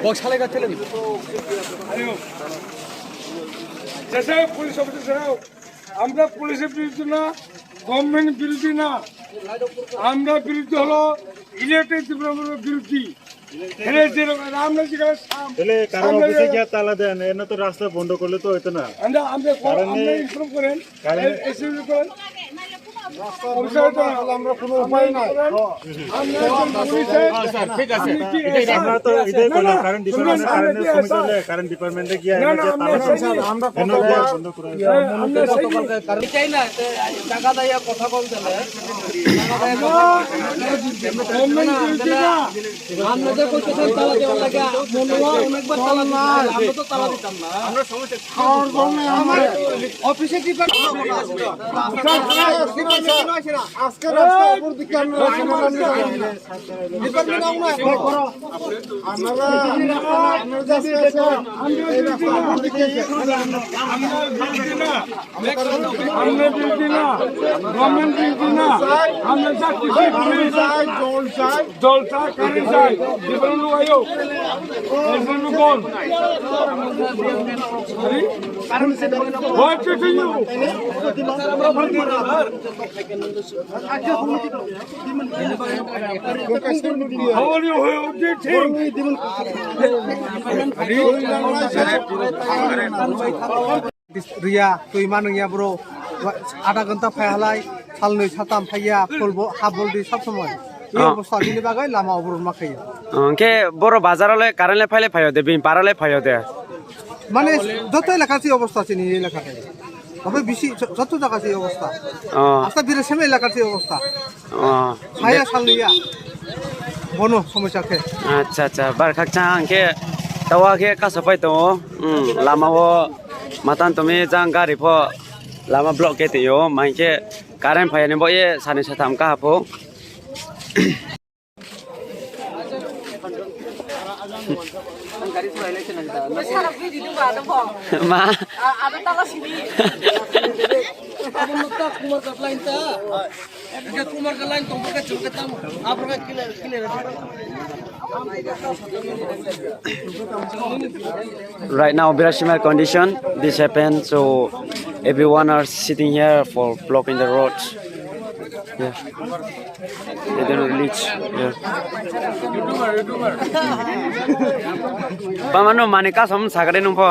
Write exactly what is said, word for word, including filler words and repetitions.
বক্স চালাই যাচ্ছে না। আরে, যেসব পুলিশ অফিসার, আমরা পুলিশের বিরুদ্ধে না, গভর্নমেন্ট বিরুদ্ধে না, আমরা বিরুদ্ধে হলো ইলেকটেড বিরোধী। এরে যে আমরা যেখানে সাম-, তাহলে কারো সামনে অফিসে গিয়ে তালা দেন, এর তো রাস্তা বন্ধ করলে তো হইতো না। আমরা, আমরা, কারণ আমরা নেই। ইনফর্ম করেন। কারণ এ-, এসে করেন। রাস্তা বন্ধ না হলে আমরা কোনো উপায় নাই। আমরা একজন পুলিশ, স্যার, ঠিক আছে। আপনি কি এটা এসআর? আমরা তো এটাই না, করলাম, না, কারণ শুনুন, ডিপার্টমেন্টে, আমরা কারণে কি শ্রমিক এসআর? হলে কারণ ডিপার্টমেন্টে গিয়ে না, না, আমরা আমরা যে তালা এসআর, দেন, আমরা এন ও কত গিয়ে বন্ধ করে দিই। এ, আমরা চাই না, এ, টাকা দেয়, কথা বলতে না। টাকা দেয়, আমরা গভর্নমেন্ট বিরুদ্ধে না। আমরা যে কইতেছেন তালা দেওয়ার লাগে, মনে হয় অনেকবার তালা দিতাম, আমরা তো তালা দিতাম না। আমরা সমস্যা খাওয়ার জন্য আমার অফিসে ডিপার্টমেন্ট, আজকে রাস্তা উপর দিকে আমরা সমাধান করব। ডিপার্টমেন্ট আমরা এখন করো। আমরা, আমরা যে আজকে আছি, এই রাস্তা উপর দিকে আমরা বিরুদ্ধে না, গভর্নমেন্ট বিরুদ্ধে না, আমরা যা কিছু করি, জল চাই, কারেন্ট চাই, ডিপার্টমেন্ট আয়ো, ডিপার্টমেন্ট কোন? আরে? What to do you? How are you? How do you think? Ria, tui manung ya bro, ada ghonta phai halai, salnoi satam phai ya, phul bo, ha bol di sob somoi. Ei obostha bini bagwi lama oborot ma khaio. Hwnkhe boro bazar o le current le phai le phaio de, bini para le phaio de. Mane joto elaka se obostha chini elaka thai. Obo bisi joto jaga se obostha. Asta bire seme elaka se obostha. Phai ya salnoi ya. Bono somosya khe. Acha, acha, bar khakchang hwnkhe tawa khe kaso pai tongo. Lama o matan tongmi jang gari pho lama block khe tong o, ma hwnkhe current phai ya ni bo ye sani satham kaha pho. Ma. Right now, very similar condition. This happened, so everyone are sitting here for blocking the road. Yeah. They don't reach. Yeah. Pamano mani kasam sagade nungpho.